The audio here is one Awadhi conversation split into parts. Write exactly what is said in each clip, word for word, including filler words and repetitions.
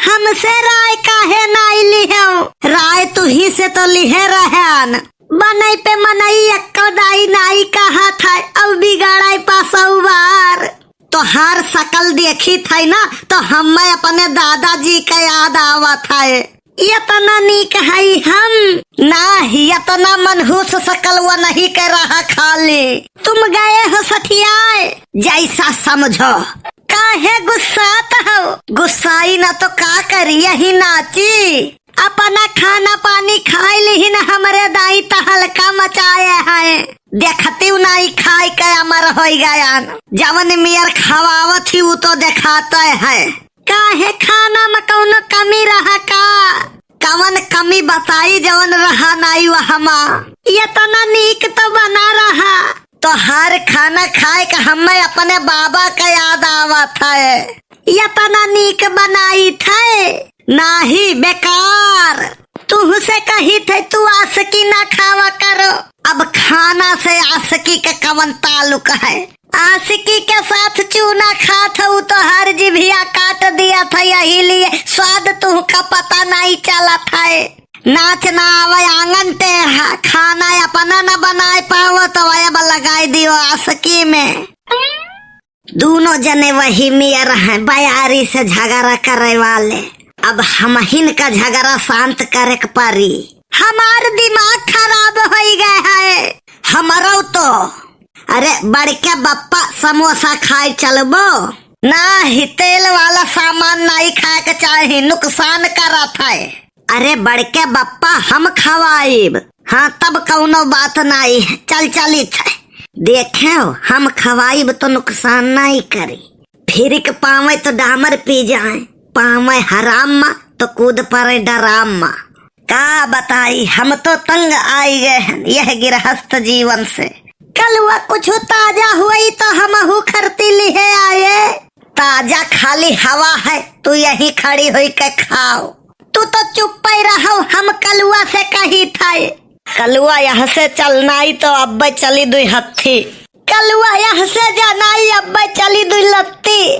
हमसे राय काहे नाई लिहेउ? राय तुही से तो लिहे रहन। बनई पे मनई एक्को दाई नाई कहत है, अब बिगाड़ई पा सौ बार। तोहार सकल देखी थई ना, तो हमें अपने दादाजी का याद आवत है। यतना नीक हई हम? ना, यतना मनहूस सकलवा नहीं के रहा खाली। तुम गए हो सठियाए, जैसा समझो। काहे गुस्सात हो? गुस्साई ना तो का करी, यही नाची। अपना खाना पानी खाई लिहिन, हमरे दाई तहलका मचाए हैं। देखतिउ नाई खाई के अमर होई गयान। जवन मियर खवावत ही उ तो देखाते है। काहे खाना में कौनो कमी रहा का? कवन कमी बताई जवन रहा नाई वहमा? यतना नीक तो बना रहा। तोहार खाना खाए के हमें अपने बाबा का याद आवत है। यतना नीक बनाई थे। नाही, बेकार। तुहसे कही थे तू आसकी ना खावा करो। अब खाना से आसकी के कवन ताल्लुक है? आशिकी के साथ चूना खात हऊ तो हर जिभिया काट दिया था, यही लिए स्वाद तुहका पता नहीं चलत है। नाच ना आवे आंगन टेढ़ा, खाना अपना न बनाए पावो तो अब लगाई दियो आशिकी में। दूनो जने वही मियर हैं, बयारी से झगड़ा करे वाले। अब हमहिन का झगड़ा शांत करे के पड़ी। हमार दिमाग खराब होई गए है। हमरो तो। अरे बड़के बप्पा, समोसा खाए चलबो? नाही, तेल वाला सामान नाही खाए के चाही, नुकसान करत है। अरे बड़के बप्पा, हम खवाइब। हाँ, तब कौनो बात नाही है, चल चलित है। देखेउ, हम खवाइब तो नुकसान नाही करी। फिर के पावे तो डामर पी जाए, पावे हराम मा तो कूद पड़े डराम मा। का बताई, हम तो तंग आई गए हैं यह गृहस्थ जीवन से। कलुआ कुछ ताजा हुई तो हमहू खरती लिहे आए। ताजा खाली हवा है, तू यहीं खड़ी हुई के खाओ। तू तो चुप्पे रहो, हम कलुआ से कही थे। कलुआ यहाँ से चलनाई तो अब्बे चली दुई हत्थी। कलुआ यहाँ से जानाई अब्बे चली दुई लत्ती।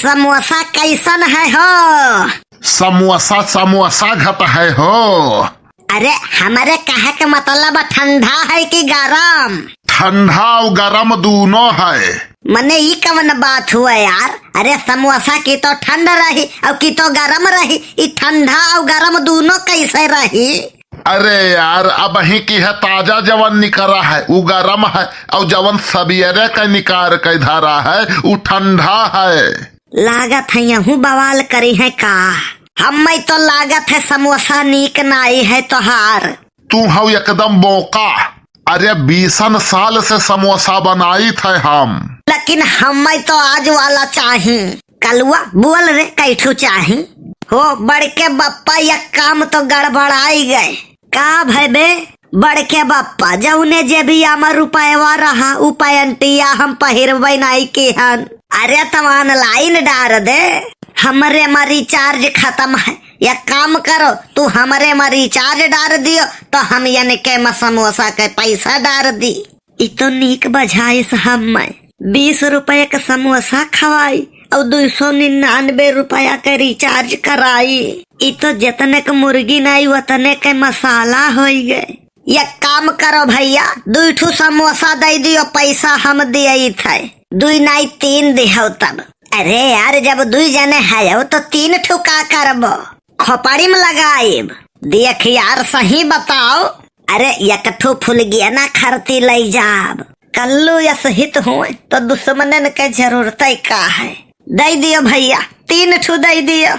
समोसा कैसन है हो? समोसा, समोसा घट है हो। अरे, हमरे कहे के मतलब ठंडा है कि गरम? ठंडा और गरम दूनो है। मने ई कवन बात हुआ यार? अरे, समोसा की तो ठंड रही और की तो गरम रही, ई ठंडा और गरम दूनो कैसे रही? अरे यार, अबहीं की है ताजा जवन निकरा है, उ गरम है, और जवन सबियरे के निकार के धरा है, उ ठंडा है। लागत है यहू बवाल करी है का? हम्मे तो लागत है समोसा नीक नाई है तोहार। तू हऊ एकदम बोका। अरे बीसन साल से समोसा बनाई थे हम। लेकिन हम्मे तो आज वाला चाही। कलुआ बोल रे, कैठू चाही? हो बड़के बप्पा, यह काम तो गड़बड़ाई गए। का भय बे? बड़के बप्पा, जौने जेबिया में रुपयवा रहा, उ पैंटिया हम पहिरबे नाई किहन। अरे त online डार दे, हमरे में recharge खतम है। एक काम करो, तू हमरे में recharge डार दियो, तो हम यनके में समोसा के पैसा डार दी। ई तो नीक बझाइस हम्मे। बीस रुपया के समोसा खवाई और दुई सौ निन्यानवे रुपया के recharge कराई। ई तो जतने के मुर्गी नाई, वतने के मसाला होई गए। एक काम करो भैया, दुई ठू समोसा दे दियो, पैसा हम दिए थे। दुई नाई तीन दिहो तब। अरे यार, जब दुई जने हयो तो तीन ठू का करबो? खोपड़ी में लगाइब। देख यार, सही बताओ, अरे, एक ठो फुलगिया ना खरती लई जाब। कल्लू यस हित होए, तो दुश्मनन के जरूरत का है? दई दियो भैया, तीन ठो दई दियो।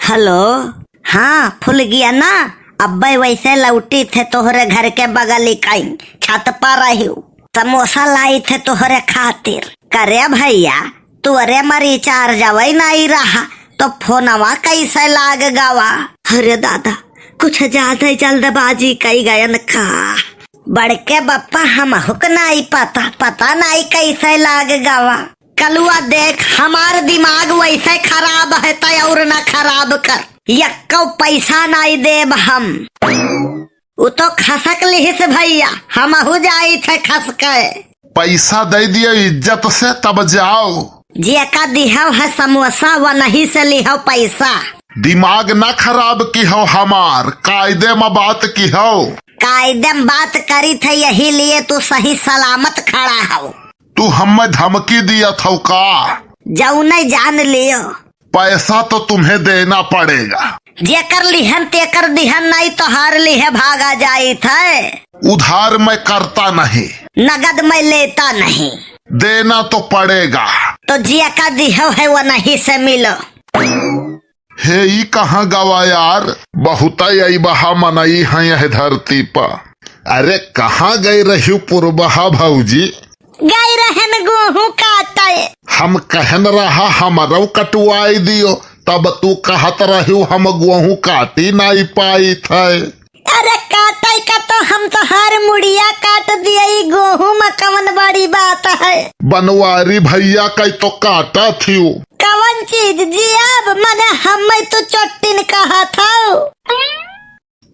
हेलो, हाँ, फुलगिया ना, अब्बे वैसे लौटी थे तोहरे घर के बगली कहीं, छत पर रही, समोसा लाई थे तोहरे खातिर। करे भैया, तोरे में recharge अवै नाई रहा, तो फोनवा कैसे लाग गवा? अरे दादा, कुछ ज्यादा ही जल्दबाजी कई गयन का? बड़के बप्पा, हमहुक नाई पता, पता नाई कैसे लाग गवा। कलुआ देख, हमार दिमाग वैसे खराब है, तय और ना खराब कर। यक्को पैसा नाई देब हम। उ तो खसक लिहिस भैया, हमहू जाई थे खसके। पैसा दे दियो इज्जत से, तब जाओ। जेका दिहव है समोसा, वनही से लिहव पैसा। दिमाग न खराब किहो हमार, कायदे म बात किहो। कायदे म बात करी थे, यही लिए तू सही सलामत खड़ा हो। तू हमें धमकी दिया थो का? जौने जान लियो। पैसा तो तुम्हें देना पड़ेगा। जेकर लिहन तेकर दिहन, नहीं तो हार लिहे भागा जाई थे। उधार मैं करता नहीं। नगद मैं लेता नहीं। देना तो पड़ेगा। तो जिया का दिहो है वो नहीं से मिलो। हे, ई कहाँ गवा यार? बहुतै अइबहा मनई हैं यह धरती प। अरे, कहाँ गई रह्यू पुरबहा भौजी? गई रहन गोहूँ काटे। हम कहन रहा हमरौ कटवाई दियो, तब तू कहत रह्यू हम गोहूँ काटी नाई पाई थे। अरे काटै का तो हम तोहार मुड़िया काट दिए, ई गोहूँ म कवन बड़ी बात है? बनवारी भैया कै तो काटा थियू। कवन चीज जियाब? मने हम्मै तू चोट्टिन कहत हौ।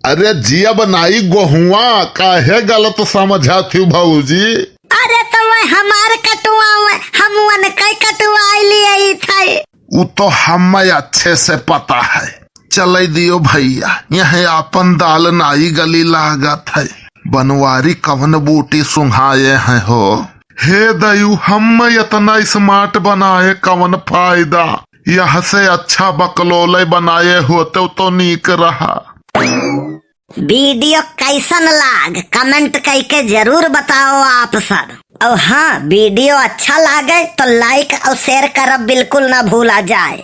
अरे जियब नाई गोहुआ, काहे गलत समझा थियू भौजी? अरे तो वह हमार कटुआ, वह हम उनकै कटुआई लिए थे। उ तो हमें अच्छे से पता है। चलै दियो भैया, यह आपन दाल नाई गली लागत है। बनवारी कवन बूटी सुंघाए हैं हो। हे दयू, हम इतना smart बनाए कवन फायदा? यह से अच्छा बकलोले बनाए होते तो नीक रहा। Video कैसन लाग, comment कइके जरूर बताओ आप सब। और हाँ, video अच्छा लागे तो like और share करब बिल्कुल ना भूला जाए।